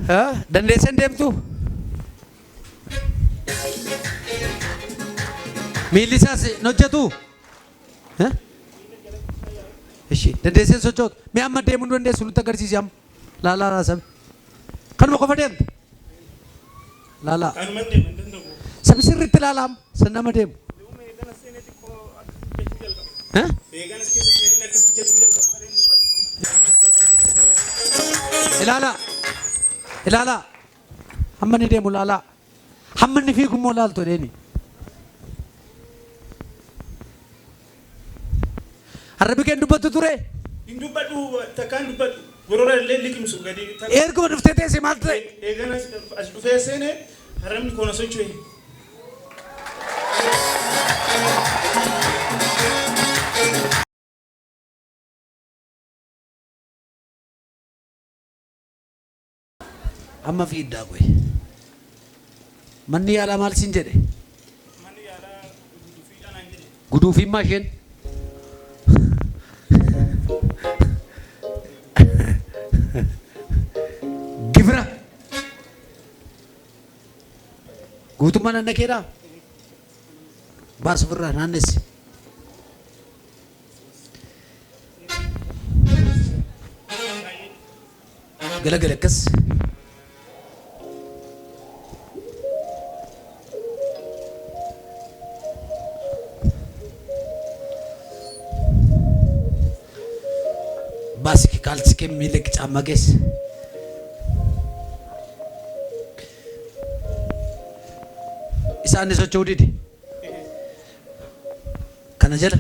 Dandeessee hin deemtuu? Miilli isaas hin hojjetuu? Ishi dandeessee hin sochootu. Mee amma deemuu hin dandeessu nutti agarsiisi amma. Laalaa laa sabi. Kanuma qofa deemta. Laalaa. Kanuman deema hin danda'u. Sabi sirriitti ilaalaa amma. San nama deemu. Deemuma eegana seenee xiqqoo akkas jechuu jalqabe. Eegana keessa seeneen akkas jechuu jalqabe malee hin dubbadhu. Ilaalaa. Ilaalaa. Hamma inni deemu ilaalaa. Hamma inni fiigu immoo ilaaltu jedheeni. Arrabbi kee hin dubbattu ture? Hin dubbadhu, takkaa hin dubbadhu. Gorora illee liqimsu gadi. Erguma dhuftee teesse maaltu ta'e? Eegana as dhufee seene arrabni koo na socho'e. Amma fiiddaa qoy. Manni yaalaa maal siin jedhe? Manni yaalaa guduufiidha naan jedhe. Guduufiin maa isheen? Gibira. Guutummaa naanna keedhaa? Baas ofirraa naannessi. Galagali akkas. Baasi kee kaalsi kee miila kee caammaa keessa. Isaan ni socho'uu dide. Kana jala.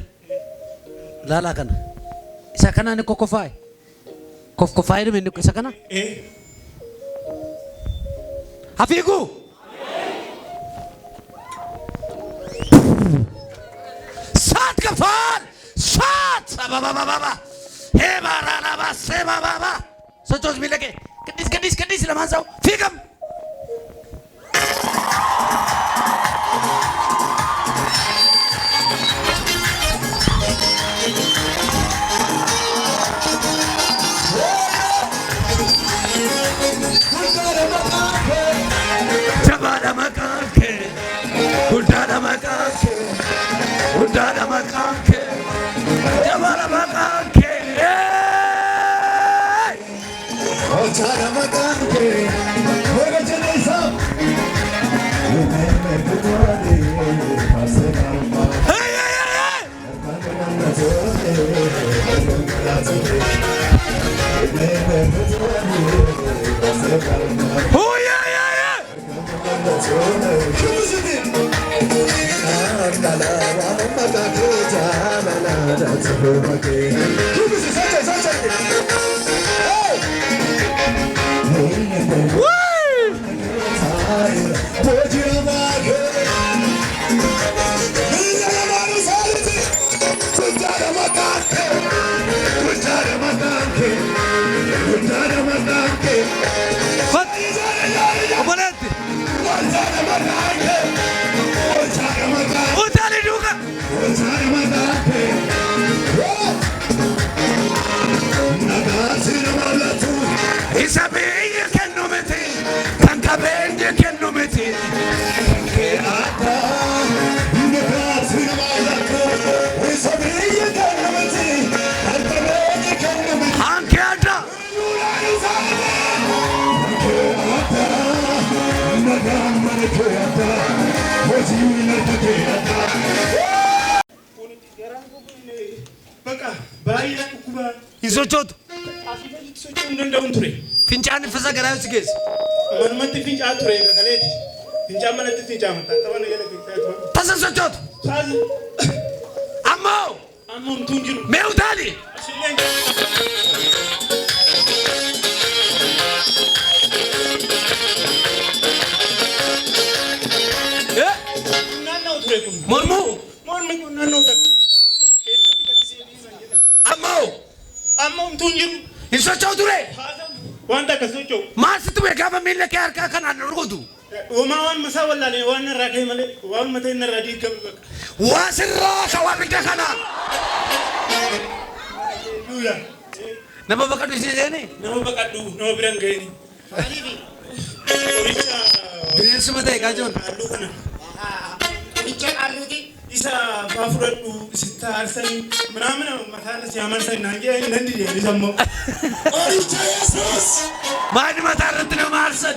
Laalaa kana. Isa kanaan kokkofaa'e. Kofkofaa'ee dhume inni isa kana. Hafiiguu. Saat kafaal. Saat. Sababababa. Heebaaraalaba seebababa. Sochoos miila kee. Gadhiis gadhiis gadhiis lamaan sa'u. Fiigam. Jabaadha maqaan kee, guddaadha maqaan kee, guddaadha maqaan kee, jabaadha maqaan kee. Olchaadha maqaan kee Waaqa jabeessaa. Hey, hey, hey, hey! Oh, yeah, yeah, yeah! Woo! Kot! Obboleetti! Utaalii duuka! Isa biyyi kennu miti, kan qabeenyi kennu miti. Hanki adda! Kun garaan koo kun bakka baay'ee na dhukkuba. Hin sochootu. Asii gaditti socho'uu hin danda'uun ture. Fincaan iffisa garaa yoo si geesse. Manumatti fincaa'aa ture egaa kaleeti. Fincaan manatti fincaa'ama. Tattaba na jala fincaa'aa ture. Tasa hin sochootu. Saasi Ammoo amma homtuu hin jiru. mee utaali. Asillee hin jiru. Naanna'u ture kun. Mormuu. Mormi kun naanna'u takka. Keessatti gadi seenee isaan jedhan. Ammoo Amma homtuu hin jiru. hin socho'u ture. Haasa wanta akkas socho'u. Maal sitti bu'e gaafa miilla kee harkaa kanaan rukutu? Homaa waan masaa wallaalee waan narraa ka'e malee waan mataa narraa diigame bakka. Waa sirraa ka waa bidda kanaan. Haleluuyaa. Nama baqadhu si seene? Nama baqadhu nama bira hin ga'ini. Qoricha Bineensuma ta'e qaajoon. Halluu kana. Qoricha qaalluuti. Isa faa fudhadhu sitti aarsanii manaamina mataarra si amarsan naan jedhanii nan dide isa immoo. Qoricha Yesuus. Maal mataa irratti nama aarsan?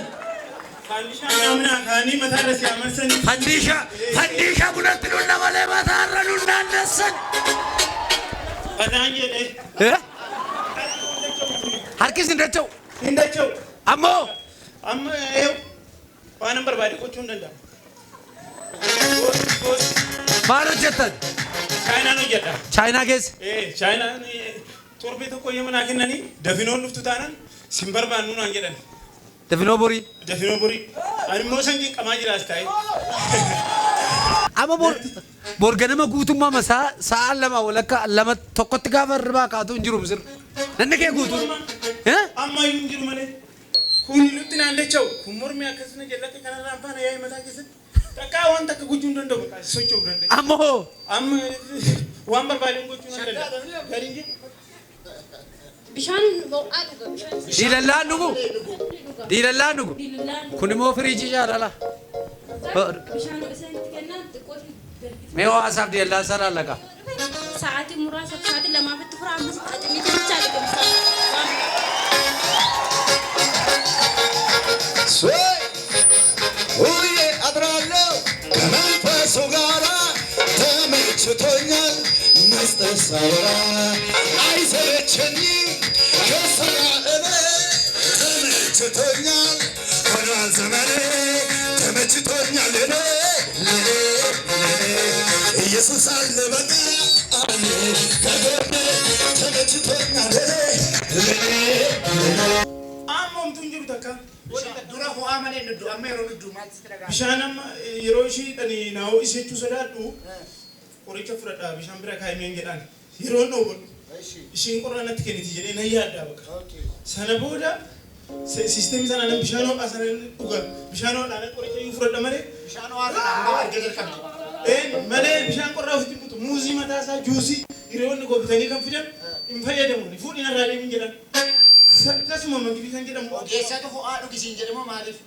Faandishaa manaamina kaanii mataarra si amarsanii. Fandiisha fandiisha bunatti nunna malee mataarra nun naannessan. Bataan jedhee. Eh? Harkis hin dacha'u. Hin dacha'u. Ammoo Amma waan hin barbaade gochuu hin danda'amu. Maal hojjettan? Chaayinaan hojjedha. Chaayinaa keessa. Chaayinaan torbee tokko yoo manaa kennanii dafinoon dhuftu taanaan sin barbaannu naan jedhan. Dafinoo borii. Dafinoo borii. Ani immoo san cinqamaa jiraas taa'e. Amma bor bor ganama guutummaa masaa sa'a lama walakka lama tokkotti gaafa hirribaa kaatu hin jiru misir. Nanni kee guutuu. Eh? Amma iyyuu hin jiru malee. Kun nutti naan dacha'u. Kun mormi akkasuma jallate kanarraan faana yaa'ee mataa keessatti. Takkaa waan takka gochuu hin danda'u. Bakka socho'uu danda'u. Amma hoo. Amma waan barbaade gochuu hin danda'u. Gariin jedhu. Bishaan ho'aa dhuga. Bishaan Diilallaan dhugu. Diilallaan dhugu. Diilallaan. Kun immoo firiijii jaalala. Bishaan isaanitti kennaan xiqqoo darbitu. Mee hawaasaaf diilallaan sana laqa. Sa'aatii muraasaaf sa'aatii lamaaf itti fura ammas xaximii bichaa dhuga bishaan. Sway! ውዬ አድራለሁ ከመንፈሱ ጋራ ተመችቶኛል መስጠት ሳወራ አይሰለቸኝም ከስራ እኔ ተመችቶኛል ሆኗል ዘመኔ ተመችቶኛል እኔ ለኔ ለኔ ኢየሱስ አለ በቃ አለ ከጎኔ ተመችቶኛል እኔ ለኔ ለኔ Amma homtuu hin jiru takka. Dura ho'aa malee nuddu amma yeroo nuddu maaltu sitti dhaga'ama? Bishaan amma yeroo isheedhaan naa ho'ise jechuu sodaadhu qoricha fudhadhaa bishaan bira kaa'imeen jedhaan yeroo dhoowwadhu ishiin qorra natti kenniti jedhee nan yaaddaa bakka. Sana booda siisteemii sana nan bishaan ho'aa sana dhuga bishaan ho'aa nan qoricha iyyuu fudhadha malee. Bishaan ho'aa sana amma argee jalqabde. Malee bishaan qorraa ofitti hin butu muuzii mataa isaa juusii hiriyoonni goobitanii kan fidan hin fayyadamu fuudhin irraa deemin jedhan. Tasuma magibii kan jedhamu. Ogeessatu ho'aa dhugisiin jedhamu maaliif?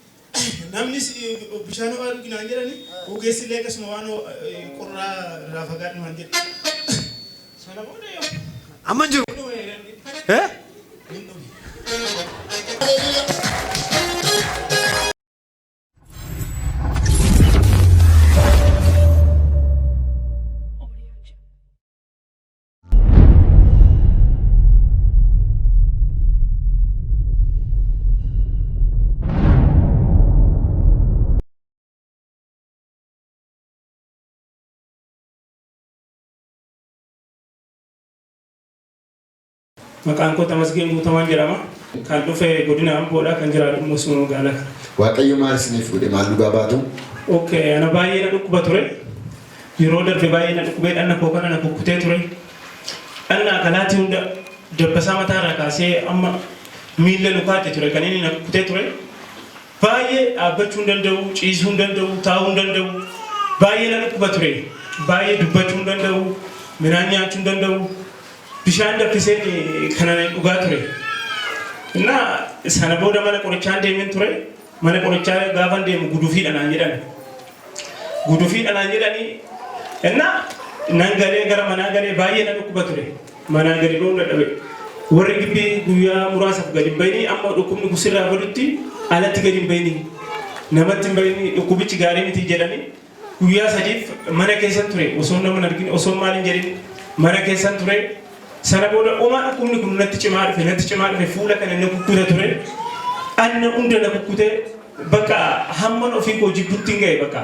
Namnis bishaan ho'aa dhuginaan jedhani ogeessi illee akkasuma waan qorraa irraa fagaadhu naan jedhe. Sana booda yoo. Amma hin jiru. Eh? Maqaan koo Tamasgeen Guutamaan jedhama. Kan dhufe godina Amboodha kan jiraatu immoo suma magaalaa kana. Waaqayyo maal isiniif godhe maal dhugaa baatu? Okay, ana baay'ee na dhukkuba ture. Yeroo darbe baay'ee na dhukkubee dhanna koo kana na kukkutee ture. Dhanna akalaatii hunda dabbasaa mataarraa kaasee amma miilla lukaatti ture kan inni na kukkutee ture. Baay'ee dhaabbachuu hin danda'u, ciisuu hin danda'u, taa'uu hin danda'u. Baay'ee na dhukkuba ture. Baay'ee dubbachuu hin danda'u, midhaan nyaachuu hin danda'u. Bishaan danfiseen kana dhugaa ture. Innaa sana booda mana qorichaan deemeen ture. Mana qorichaa gaafan deemu gudufiidha naan jedhan. Gudufiidha naan jedhanii innaa nan galee gara manaa galee baay'ee na dhukkuba ture. Manaa gadi ba'uu dadhabe. Warri gibbii guyyaa muraasaaf gadi hin bayinii amma dhukkubni kun sirraa badutti alatti gadi hin bayinii. Namatti hin bayinii dhukkubichi gaarii miti jedhanii guyyaa sadiif mana keessan ture. Osoo nama hin argin osoo maal hin jedhin mana keessan ture. Sana booda homaa dhukkubni kun natti cimaa dhufe natti cimaa dhufe fuula kana na kukkuta ture. Anna hunda na kukkute bakka hamman ofii koo jibbutti hin ga'e bakka.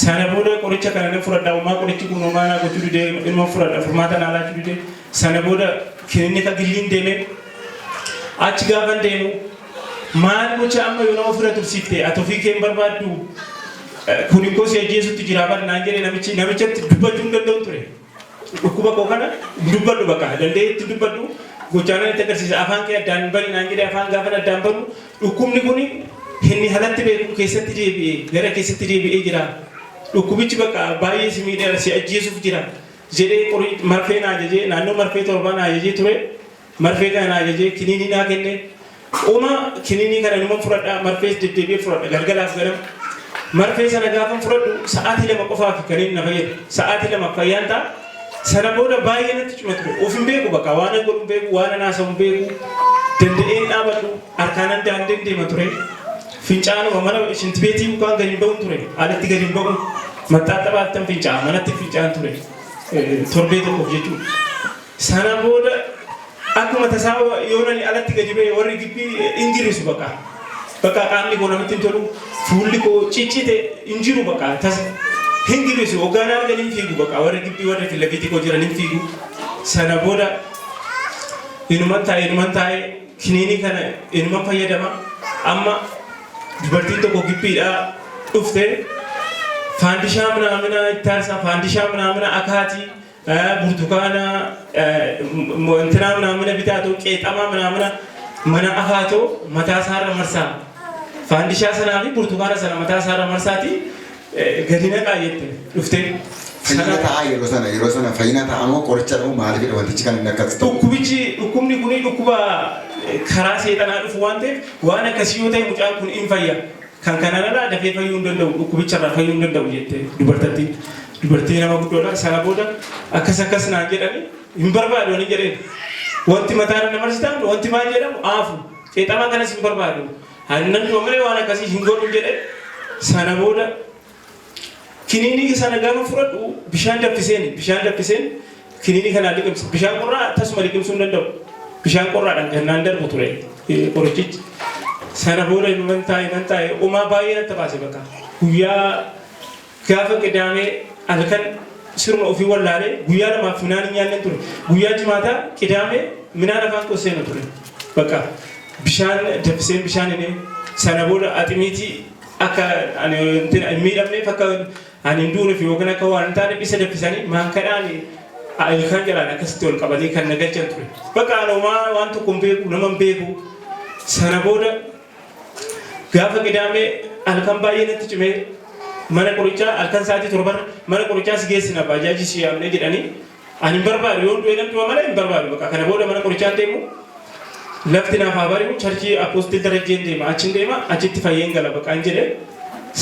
Sana booda qoricha kana nan fudhadha homaa qorichi kun homaa naa gochuu didee ilma fudhadha furmaata naa laachuu didee. Sana booda kilinika gilliin deeme achi gaafan deemu maal gocha amma yoo nama ofirra tursiifte ati ofii kee hin barbaaddu kun ikkoo si ajjeesutti jira bar naan jedhe namichi namichatti dubbachuu hin danda'u ture. Dhukkuba koo kana dubbadhu bakka danda'eetti dubbadhu gochaan itti agarsiisa afaan kee addaan hin bani naan jedhe afaan gaafan addaan banu dhukkubni kun inni halatti beeku keessatti deebi'ee gara keessatti deebi'ee jira. Dhukkubichi bakka baay'ee si miidhaa si ajjeesuuf jira jedhee qorii marfee naa ajajee naannoo marfee torbaa naa ajajee ture marfee kana naa ajajee kiniinii naa kenne Uma kiniinii kana numa fudhadha, marfees deddeebi'ee fudhadha galgalaaf ganama. Marfee sana gaafan fudhadhu sa'aatii 2 qofaaf kan inni na fayyadu. Sa'aatii 2 fayyaan ta'a. Sana booda baay'ee natti cima ture. Of hin beeku bakka waan an godhu hin beeku, waan an haasa'u hin beeku. Danda'een dhaabadhu harkaanan daandeen deema ture. Fincaanuma mana shintibeetii mukaan gadi hin ba'uun ture. Alatti gadi hin ba'u. Maxxaaxabaattan fincaa'a manatti fincaa'an ture. Torbee tokkoof jechuudha. Sana booda akkuma tasaa yoon ani alatti gadi ba'e warri gibbii hin girrisu bakka. Bakka qaamni koo namatti hin tolu, fuulli koo ciccite hin jiru bakka tasa. Hin girrisu hoggaan argan hin fiigu bakka warri gibbii warri fillafiitii koo jiran hin fiigu. Sana booda inuman taa'e inuman taa'e kiniinii kana inuman fayyadama. Amma dubartiin tokko gibbiidhaa dhufte faandishaa minaamina ittaarsaa faandishaa minaamina akaatii burtukaana intinaa minaamina bitaatoo qeexamaa minaamina mana afaatoo mataa isaarra marsaa faandishaa sanaa fi burtukaana sana mataa isaarra marsaati gadi naqaa jette dhuftee. Fayyina ta'aa yeroo sana yeroo sana fayyina ta'aa moo qoricha moo maaliifidha wantichi kan inni akkas ta'u? Dhukkubichi dhukkubni kuni dhukkuba karaa seexanaa dhufu waan ta'eef waan akkasii yoo ta'e mucaan kun in fayya. Kan kanaan alaa dafee fayyuu hin danda'u, dhukkubicha irraa fayyuu hin danda'u jette dubartattiin. Dubartii nama guddoodha. Sana booda akkas akkas naan jedhani hin barbaadu ani jedheen. Wanti mataarra na marsitan, wanti maal jedhamu aafu. Qeexamaa kanas hin barbaadu. Ani nan du'a malee waan akkasii hin godhu jedhe. Sana booda kiniinii sana gaafa fudhadhu bishaan danfiseeni bishaan danfiseen kiniinii kanaan liqimsa. Bishaan qorraa tasuma liqimsuu hin danda'u. Bishaan qorraadhaan kan naan darbu ture qorichichi. Sana booda nan taa'e nan taa'e homaa baay'ee natti baase bakka. Guyyaa gaafa qidaamee halkan siruma ofii wallaalee guyyaa lamaaf midhaan hin nyaannen ture. Guyyaa jimaataa qidaamee midhaan afaan koo seenu ture. Bakka bishaan danfiseen bishaan hin sana booda aximiitii akka ani hin miidhamneef akka ani hin duuneef yookiin akka waan hin taaneef isa danfisanii maankadhaan ilkaan jalaan akkasitti ol qabanii kan na galchan ture. Bakka ani homaa waan tokko hin beeku nama hin beeku. Sana booda gaafa qidaamee halkan baay'ee natti cimee mana qorichaa halkan sa'aatii torbarra mana qorichaa si geessina baajaajii si yaamnee jedhanii ani hin barbaadu yoon du'e nan du'a malee hin barbaadu bakka kana booda mana qorichaa deemu lafti naaf haa bari'u charchii apoostil Darajjeen deema achin deema achitti fayyeen gala bakka hin jedhe.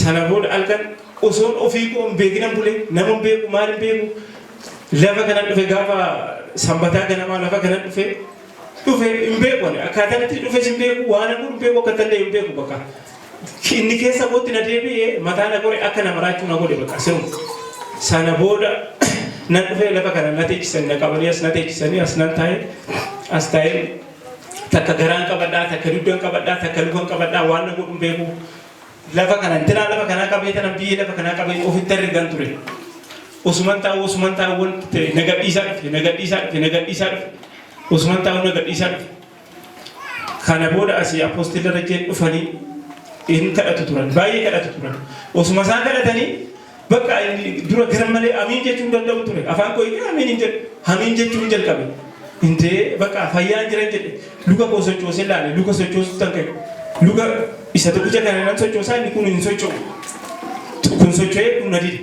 Sana booda halkan osoon ofii koo hin beekinan bule nama hin beeku maal hin beeku lafa kanan dhufe gaafa sanbataa ganamaa lafa kanan dhufe dhufe hin beeku ani akkaataan itti dhufes hin beeku waan hin hin beeku akka ta'e hin beeku bakka inni keessa kootti na deebi'ee mataa na gore akka nama raachuu na godhe bakka siruma. Sana booda nan dhufee lafa kana na teechisanii na qabanii as na teechisanii as nan taa'e as taa'ee takka garaan qabadhaa takka dugdan qabadhaa takka lukan qabadhaa waan na godhu hin beeku. Lafa kana intinaa lafa kanaa qabee tanan biyyee lafa kanaa qabee ofitti herregan ture. Osuman taa'u osuman taa'u wanti ta'e na gadhiisaa dhufe na gadhiisaa dhufe na gadhiisaa dhufe osuman taa'u na gadhiisaa dhufe. Kana booda asii apoostil Darajjeen dhufanii hin kadhatu turan baay'ee kadhatu turan. Osuma isaan kadhatanii bakka inni dura gara malee amiin jechuu hin danda'u ture. Afaan koo hiikee amiin hin jedhu. Amiin jechuu hin jalqabe. Intee bakka fayyaan jiran jedhe luka koo sochoosee laale luka sochoosuu tan ka'e. Luka isa tokkicha kana nan sochoosaa inni kun hin socho'u. Kun socho'ee kun na dide.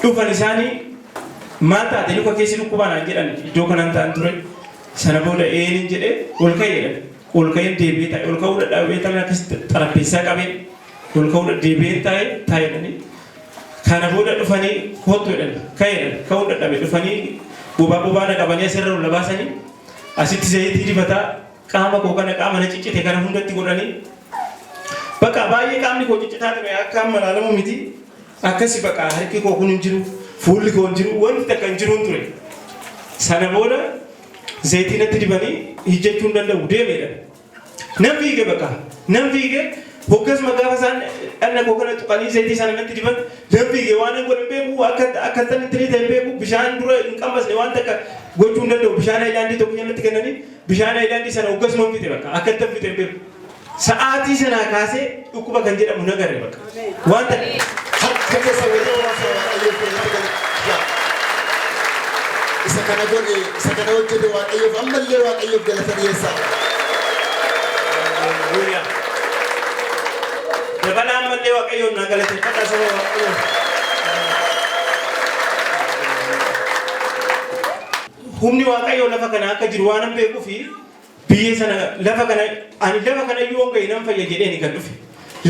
Dhufan isaanii maal taate luka keessi dhukkubaa naan jedhan iddoo kanan ta'an ture. Sana booda eenin jedhee ol ka'e jedhan. Ol ka'een deebi'ee taa'e. Ol ka'uu dadhabee taa'e akkasitti xarapheessaa qabee ol ka'uu deebi'ee taa'e taa'e jedhanii. Kana booda dhufanii kottu jedhan. Ka'e jedhan. Ka'uu dadhabe dhufanii bobaa bobaa na qabanii asirra ol na baasanii asitti zayitii dibataa qaama koo kana qaama na ciccite kana hundatti godhanii bakka baay'ee qaamni koo ciccitaa ture akka amma ilaalamu miti. Akkasi bakka harki koo kun hin jiru fuulli koo hin jiru wanti takka hin jiruun ture. Sana booda zayitii natti dibanii hojjechuu hin danda'u deemeedha. Nan fiige bakka nan fiige hoggasuma gaafa isaan dhagna koo kana tuqanii zayitii sana natti diban nan fiige waan hin godhe hin beeku akka akka tan itti ta'e hin beeku bishaan dura hin qammasne waan takka gochuu hin danda'u bishaan haayilaandii tokko natti kennanii bishaan haayilaandii sana hoggasuma hin fixe bakka akka itti fixe hin beeku. Sa'aatii sanaa kaasee dhukkuba kan jedhamu hin agarre bakka. Waan takka. Harka keessa walii waasaa Waaqayyoof walitti galaa. Isa kana godhe, isa kana hojjete Waaqayyoof ammallee Waaqayyoof galata dhiyeessaa. Haleluuyaa. Dabalaa ammallee Waaqayyoon naa galateeffadhaa saba Waaqayyoo. Humni Waaqayyoo lafa kana akka jiru waan hin beekuufi Biyya sana lafa kana ani lafa kana yoon ga'e nan fayya jedheeni kan dhufe.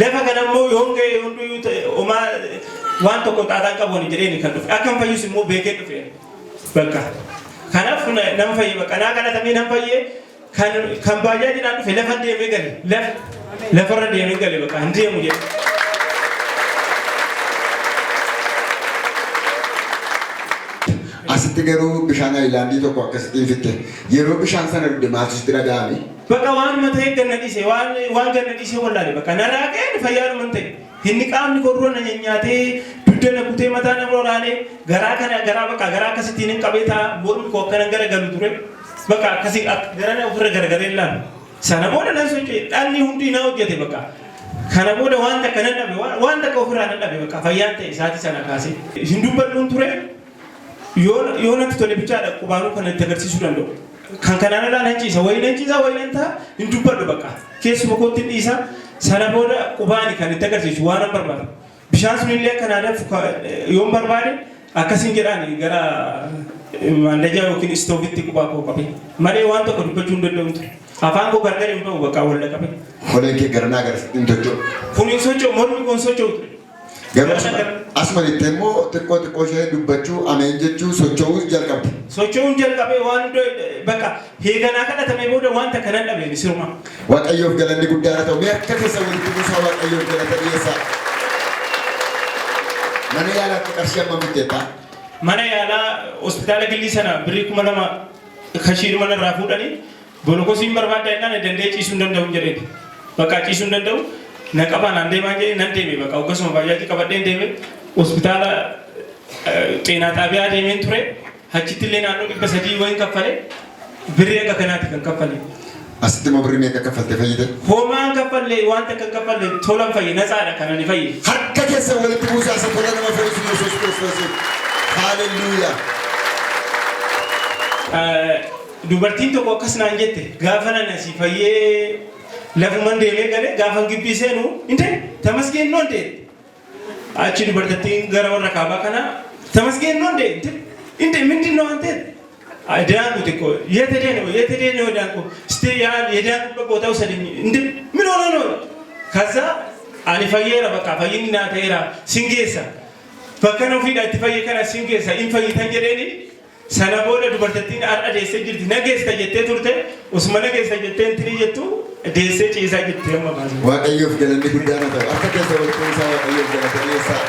Lafa kana immoo yoon ga'e hunduyyuu ta'e homaa waan tokko xaaxaan qabu ani jedheeni kan dhufe. Akkan fayyus immoo beekee dhufe. Bakka. Kanaaf nan fayye bakka naa kadhatamee nan fayye kan kan baajaajiidhaan dhufe lafa deemee gale. Lafa lafarra deemee gale bakka hin deemu jedhe. Asitti garuu bishaan ayilaandii tokko akkasittiin fitte. Yeroo bishaan sana dhugde maaltu sitti dhaga'ame? Bakka waan ta'e ganna dhiise waan waan ganna dhiise wallaale bakka narraa ka'een fayyaadhuma ta'e. Inni qaamni koo dura na nyaatee dugda na kutee mataa na waraanee garaa kana garaa bakka garaa akkasittiin hin qabee ta'a mormi koo akkana gara galu ture. Bakka akkasii gara na ofirra garagaree ilaalu. Sana booda nan socho'e dhalli hundi na hojjete bakka. Kana booda waan takka nan dhabe waan takka ofirraa nan dhabe bakka fayyaan ta'e isaatii sana kaasee. Hin dubbadhuun ture yoo natti tole bichaadha qubaanuu kan itti agarsiisuu danda'u. Kan kanaan alaa nan ciisa wayii nan ciisa wayii nan ta'a hin dubbadhu bakka. Keessuma kootti dhiisa sana booda qubaani kan itti agarsiisu waan an barbaadu. Bishaan sun illee akka naa danfu yoon barbaade akkasiin jedhaan gara maandajaa yookiin istoovitti qubaa koo qabe. Malee waan tokko dubbachuu hin danda'u ture. Afaan koo gargar hin ba'u bakka wal qabe. Qoleen kee garanaa garasitti hin socho'u. Kun hin socho'u, mormi kun hin socho'u ture. Garuu asuma jettee immoo xiqqoo xiqqoo ishee dubbachuu, ameen jechuu, socho'uus jalqabde. Socho'uun jalqabee waan hunda bakka heeganaa kadhatamee booda waan takka nan dhabe siruma. Waaqayyoof galanni guddaa haa ta'u. Mee harka keessa walitti buusaa Waaqayyoof galata dhiyeessaa. Mana yaalaatti qarshii hammam bitteetta? Mana yaalaa hospitaala Gillii sana birrii 2000 kashiir mana irraa fuudhanii golokosiin barbaadda jennaan danda'ee ciisuu hin danda'u jedheen. Bakka ciisuu hin danda'u na qabaa naan deemaa jedhee nan deeme bakka akkasuma baajaaji qabadheen deeme hospitaala xeenaa xaabiyaa deemeen ture. Achitti illee naannoo 300 wayin kaffale birrii akka kanaati kan kaffale. Asitti immoo birrii meeqa kaffaltee fayyite? Homaan kaffalle waan takka kaffalle tolan fayye natsaadha kan ani fayye. Harka keessa walitti buusaa isa tola nama fayyisu Yesuus Kiristoosiif. Haalelluuyaa. Dubartiin tokko akkas naan jette gaafa nan asii fayyee lafuman deemee gale gaafan gibbii seenu inte tamasgeen noon deette. Achi dubartittiin gara warra kaabaa kana tamasgeen noon deette inte ምንድን ነው አንተ ዳንኩት እኮ የት ሄደህ ነው የት ሄደህ ነው ዳንኩ እስቲ ያ የዳንኩበት ቦታ ውሰደኝ እንዴ ምን ሆኖ ነው ከዛ ani fayyeera bakka fayyinni naa ta'eera sin geessa bakka na ofiidha itti fayye kana sin geessa in fayyitan jedheeni sana booda dubartittiin har'a deessee jirti na geessa jettee turte usuma na geessa jettee intini jettu deessee ciisaa jirti amma baasee. Waaqayyoof galanni guddaan haa ta'u. Harka keessa walitti buusaa Waaqayyoof galata dhiyeessaa.